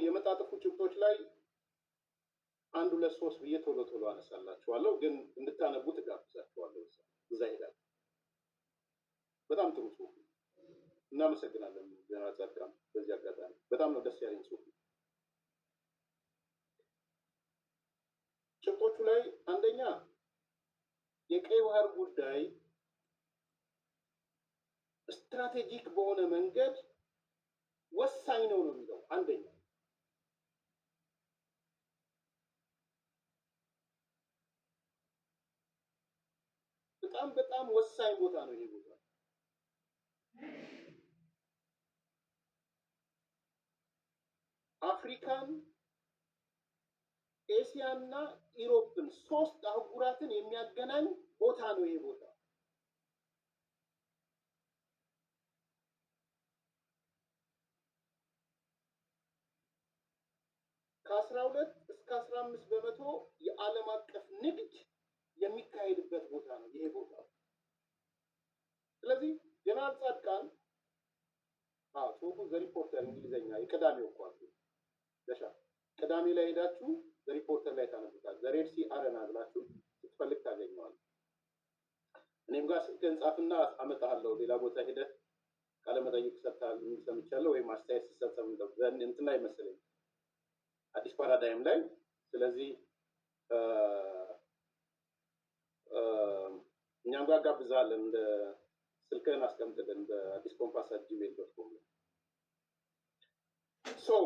የመጣጥፉ ጭብጦች ላይ አንድ ሁለት ሶስት ብዬ ቶሎ ቶሎ አነሳላችኋለሁ፣ ግን እንድታነቡ ትጋብዛችኋለሁ። እዛ ሄዳለሁ። በጣም ጥሩ ጽሁፍ ነው። እናመሰግናለን ጀነራል ጻድቃን። በዚህ አጋጣሚ በጣም ነው ደስ ያለኝ ጽሁፍ። ጭብጦቹ ላይ አንደኛ የቀይ ባህር ጉዳይ strategic በሆነ መንገድ ወሳኝ ነው ነው የሚለው አንደኛ። በጣም በጣም ወሳኝ ቦታ ነው ይሄ ቦታ። አፍሪካን፣ ኤሲያና Europe ን ሶስት አህጉራትን የሚያገናኝ ቦታ ነው ይሄ ቦታ። ከ12 እስከ 15% የዓለም አቀፍ ንግድ የሚካሄድበት ቦታ ነው ይሄ ቦታ። ስለዚህ ጀነራል ጻድቃን ጽሁፉ The Reporter እንግሊዘኛ የቅዳሜው እኮ ለሻ ቅዳሜ ላይ ሄዳችሁ The Reporter ላይ ታነቡታል። The Red Sea Arena ብላችሁ ስትፈልግ ታገኘዋል። እኔም ጋር ስልክህን ጻፍና አመጣሃለሁ። ሌላ ቦታ ሄደህ ቃለመጠይቅ ሰጥተሃል የሚል ሰምቻለሁ፣ ወይም አስተያየት ስትሰጥ እንትን ላይ መሰለኝ አዲስ ፓራዳይም ላይ። ስለዚህ እኛም ጋር ጋብዛለን። እንደ ስልክህን አስቀምጥልን በአዲስ ኮምፓስ @gmail.com ላይ። So